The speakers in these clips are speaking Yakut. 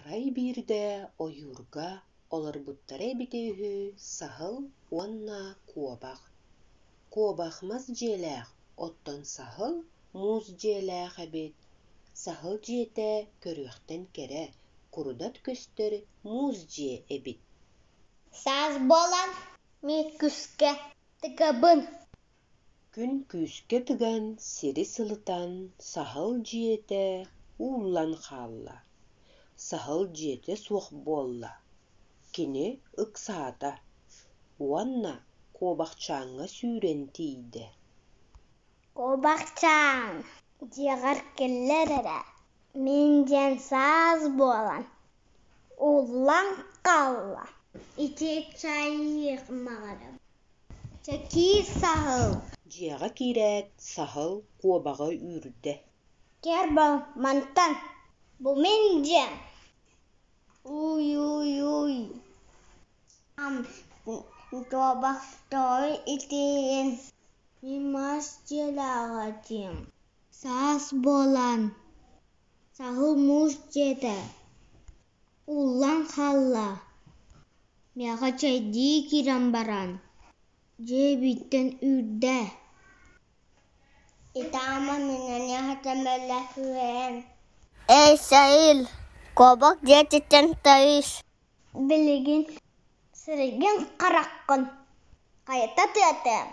Арай биирдэ ойуурга олорбуттара эбитэ үһү саһыл уонна куобах. Куобах мас дьиэлээх, оттон саһыл муус дьиэлээх эбит. Саһыл дьиэтэ көрүөхтэн кэрэ, курдат көстөр муус дьиэ эбит. Саас буолан мин күүскэ тыгабын. Күн күүскэ тыган, сири сылытан, саһыл дьиэтэ ууллан хаалла. Саһыл дьиэтэ суох буолла. Кини ыксаата уонна куобахчааҥҥа сүүрэн тиийдэ. Куобахчаан, дьиэҕэр киллэр эрэ, мин диэн саас буолан ууллан хаалла. Ити чайыах маҕарым. Чэкиир саһыл. Дьиэҕэ киирээт, саһыл куобаҕы үүрдэ. Кэр мантан, бу мин дьиэм. Уй-уй-уй. Куобахтоой итиин. Мин мас дьиэлээх этим. Саас буолан, саһыл муус дьиэтэ ууллан хаалла. Миэхэ чэйдии киирэн баран, дьиэбиттэн үүрдэ. Эй, Саил, куобах дьиэтиттэн тайыс Билигин сиригин хараххын хайата тыатыам.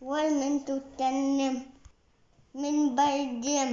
Уол мин туттанным, мин бардым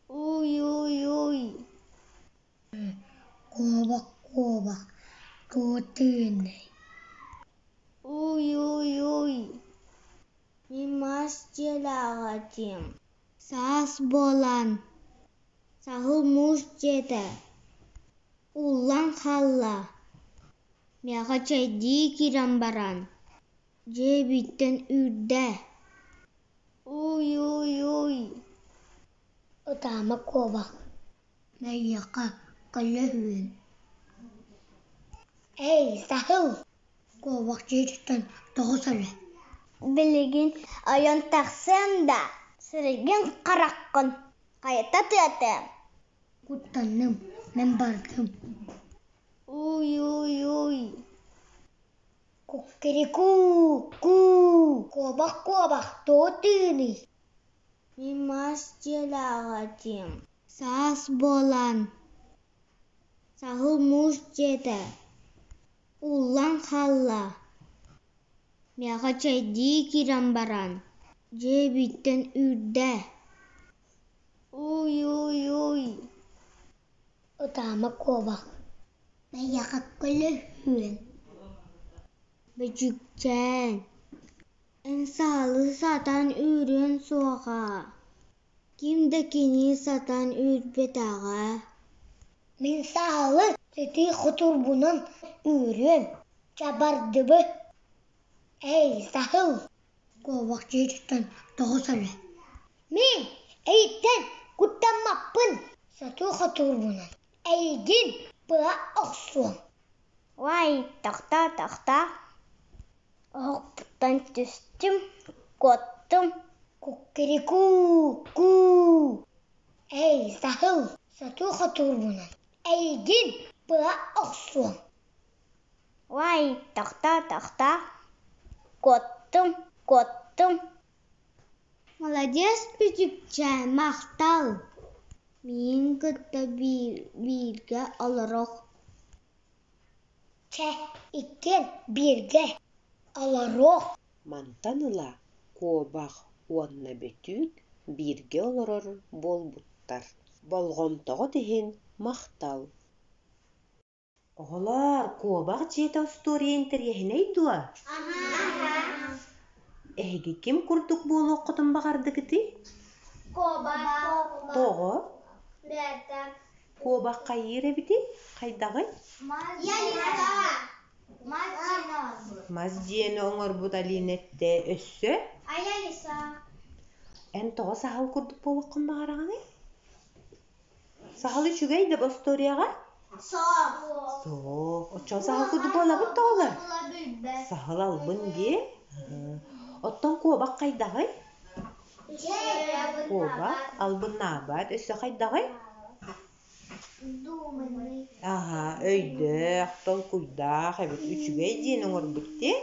Уй-уй-уй Куобах, куобах, туох тыынай Уй-уй-уй Мин мас дьиэлээх этим. Саас буолан, саһыл муус дьиэтэ ууллан хаалла. Миэхэ чэйдии киирэн баран, дьиэбиттэн үүрдэ. Уй-уй-уй Ытаама куобах, Эйиэхэ көлөһүн Эй, саһыл, куобах дьиэтиттэн тоҕус эрэ Билигин ойон тахсыам да, сиригин хараххын хайыта тыатыам. Куттанным, мин бардым Уй-уй-уй Куккирику, куу, куобах, куобах, туох тыыный Мин мас дьиэлээх этим. Саас буолан, саһыл муус дьиэтэ ууллан хаалла. Миэхэ чэйдии киирэн баран, дьиэбиттэн үүрдэ. Уй-уй-уй Ытаама куобах, эйиэхэ көлөһүөн Бөчүкчээн, эн саалы сатаан үүрүөн суоҕа, ким да кини сатаан үүрбэтэҕэ Мин саалы сытыы хотурбунан үүрүөм, чабардыбыт Эй, саһыл, куобах дьиэтиттэн тоҕус эрэ Мин эйиттэн куттаммаппын, сатыы хотуурбунан эйигин быһа охсуом Уай, тохтоо, тохтоо Оһохпуттан түстүм, куоттум. Куккирику, куу! Эй, саһыл, сатыы хотуурбунан эйигин быһа охсуом Уай, тохтоо, тохтоо Куоттум, куоттум. Молодец, Бүчүкчээн, махтал! Миигин кытта бииргэ олоруох Чэ, иккиэн бииргэ олоруох Мантан ыла куобах уонна бөтүүк бииргэ олорор буолбуттар. Болҕомтоҕут иһин махтал! Оҕолоор, куобах дьиэтэ остуоруйа интэриэһинэй дуо? Эһиги ким курдук буолуоххутун баҕардыгытый? Куобах. Тоҕо? Бэртэ. Куобах хайыыр эбитий? Хайдаҕый? Мас дьиэни оҥорбут. Мас дьиэни оҥорбут Алина эттэ өссө? Айа лиса. Эн тоҕо саһыл курдук буолуоххун баҕараҕыный? Саһыл үчүгэй да остуоруйаҕа? Суох. Суох. Оччоҕо саһыл курдук буолабыт тоҕолор? Саһыл албын дии. Оттон куобах хайдаҕый? Куобах албыннаабат. Өссө хайдаҕый? Өйдөөх, толкуйдаах эбит, үчүгэй дьиэни оҥорбут дии.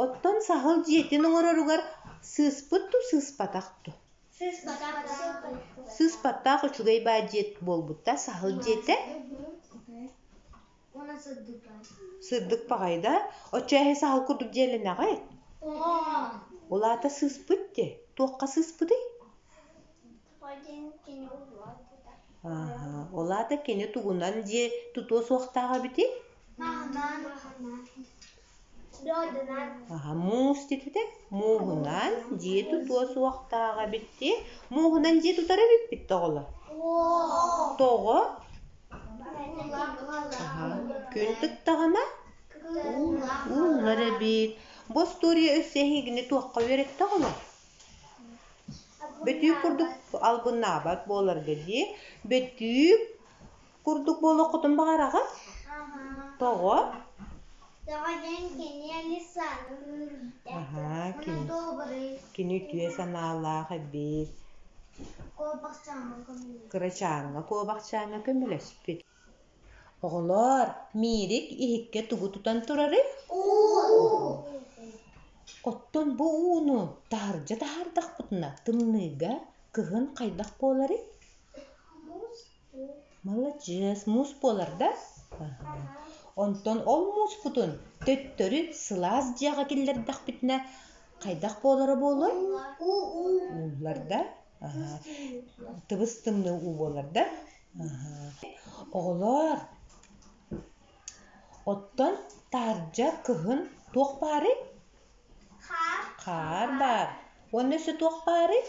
Оттон саһыл дьиэтин оҥороругар сыыспыт дуу, сыыспатах дуу? Сыыспаттаах үчүгэй баа дьиэт буолбут да саһыл дьиэтэ. Сырдык баҕайы да? Оччо эһэ саһыл курдук дьиэлэнэҕит? Ол аата сыыспыт дии. Туохха сыыспытый? Ааһа, ол аата кини тугунан дьиэ тутуо суохтаах эбитий? Аһа, муус диэтэ. Мууһунан дьиэ тутуо суохтаах эбит дии. Мууһунан дьиэ тутар эбиппит тоҕолор? Тоҕо? Аһа, күн тыктаҕына ууллар эбит. Бу остуоруйа өссө эһигини туохха үөрэттэ оҕолор? Бөтүүк курдук албыннаабат буоларга дии. Бөтүүк курдук буолуоххутун баҕараҕыт? Тоҕо? Тоҕо диэн кини Алисаны үүрдэ. Аһаа, кини, кини үтүө санаалаах эбит. Кырачааҥҥа куобахчааҥҥа көмөлөспүт. Оҕолоор, Миирик иһиккэ тугу тутан турарый? Оттон бу ууну таһырдьа таһаардахпытына тымныыга кыһын хайдах буоларый? Маладьыас, муус буолар да? Онтон ол мууспутун төттөрү сылаас дьиэҕэ киллэрдэхпитинэ хайдах буолара буолуой? Ууллар да? Тыбыс-тымныы уу буолар да? Оҕолоор, оттон таһырдьа кыһын туох баарый? Хаар баар. Уонна өссө туох баарый?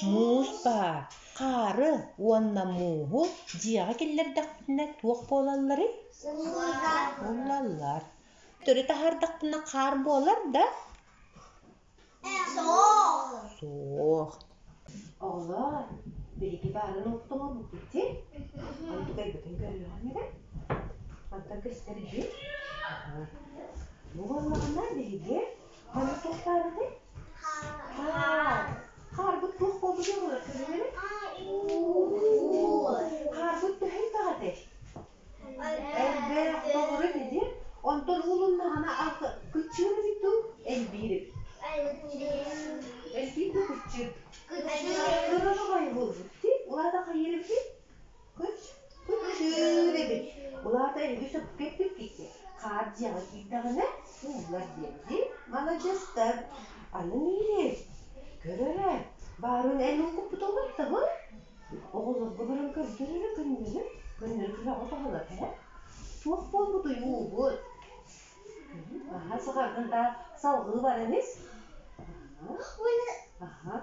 Муус баар. Хаары уонна мууһу дьиэҕэ киллэрдэхпитинэ туох буолалларый? Ууллаллар. Төрү таһаардахпына хаар буолар да? Суох. Оҕолоор, биһиги баарын оттоҥорбуппут дии. Онтукайбытын көрүөҕүҥ эрэ. Мантан көстөр дии. Бу буоллаҕына биһиги манна туох баар этэй? Хаар. Хаарбыт туох буолбутуй оҕолор көрүҥ эрэ. Хаарбыт төһө элбэх этэй? Элбэх толору этэ дии. Онтон уулуннаҕына кыччыыр эбит дуу, элбиир эбит. Элбиир дуу, кыччыыр? Кыра баҕайы буолбут дии. Улаата хайыыр эбитий? Кыч, кыччыыр эбит. Улаата эһиги сөпкө эппиккит дии. Хаар дьиэҕэ киирдэҕинэ ууллар диэн дии. Маладьыастар. Аны миирин. Көр эрэ, баарын эн уукуппут олордоҕун? Оҕолорго баран көрдөр эрэ көннөрү, көннөрү күрэҕи тоһулар ээ. Туох буолбутуй уубут? Аһа саҕаргын да салҕыы баран ис. Аха.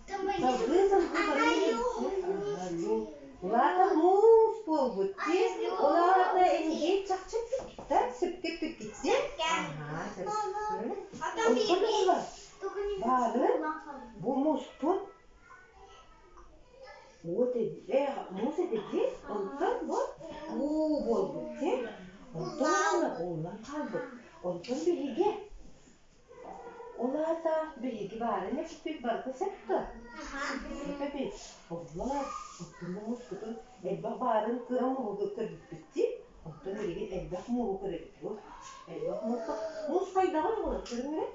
Салгыы салгыы баран ис. Улаата муус буолбут дии. Улаата эһиги чахчы эппиккит сөпкө эппиккит дии. Онтон оҕолор баарын бу мууспут Уот эбээ, муус этэ дии, онтон бу уу буолбут дии. Онтон уола ууллан хаалбыт. Онтон биһиги ол аата биһиги баарын эппит барыта сөп дуо? Сөп эбит. Оҕолор, оттон бу мууспутун элбэх баарын кыра мууһу көрбүппүт дии. Оттон билигин элбэх мууһу көрөбүт бу. Элбэх мууска муус хайдаҕый оҕолор көрүҥ эрэ.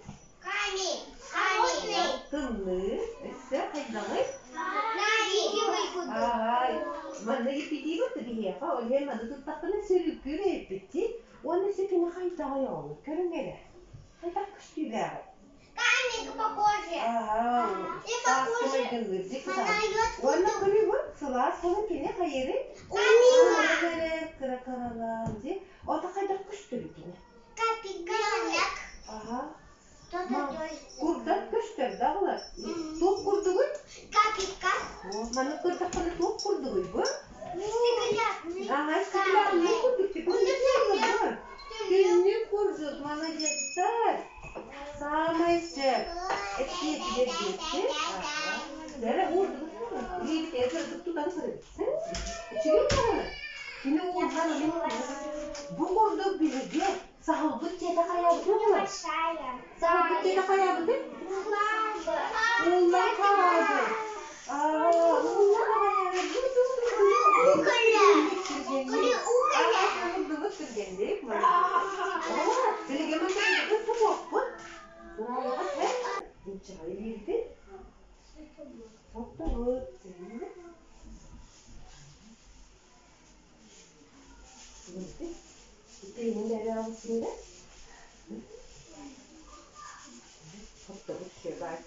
Тымныы, өссө хайдаҕый? Аай, манна иппитиибит да биһиэхэ, ол иһин маны туттахпына сөрүүккүүр эбиппит Уонна өссө кини хайдаҕый оҕолор, көрүҥ эрэ. Хайдах көстүүлээҕий? Аһаа, сааскы майгынныыр дьикти Уонна көрүүбүт, сылаас буолан кини хайыырый? Эрэ кыра-кыралаан дии. Ото хайдах көстөрүй кини? Аһаа. Курдат көстөр да оҕолор? Туох курдугуй? Маннык көрдөххүнэ туох курдугуй бу? Аһа, стеклянный курдук. Түннүк курдук, молодецтар. Саамай сөп. Эппиэтигэр диэки. Дэрэ уурдубут. Илиибит кырдык тутан көрөбүт. Үчүгэй даҕаны. Кини уурдан Бу курдук биһиги Саһылбыт дьиэтэ хайаабытый оҕолор? Саһылбыт дьиэтэ хайаабытый? Ууллан хаалбыт. Ууллан аҕайаабыт. Инчэҕэй илиибитин соттобут. Итиинин эрэ. Соттобут. Все, бай.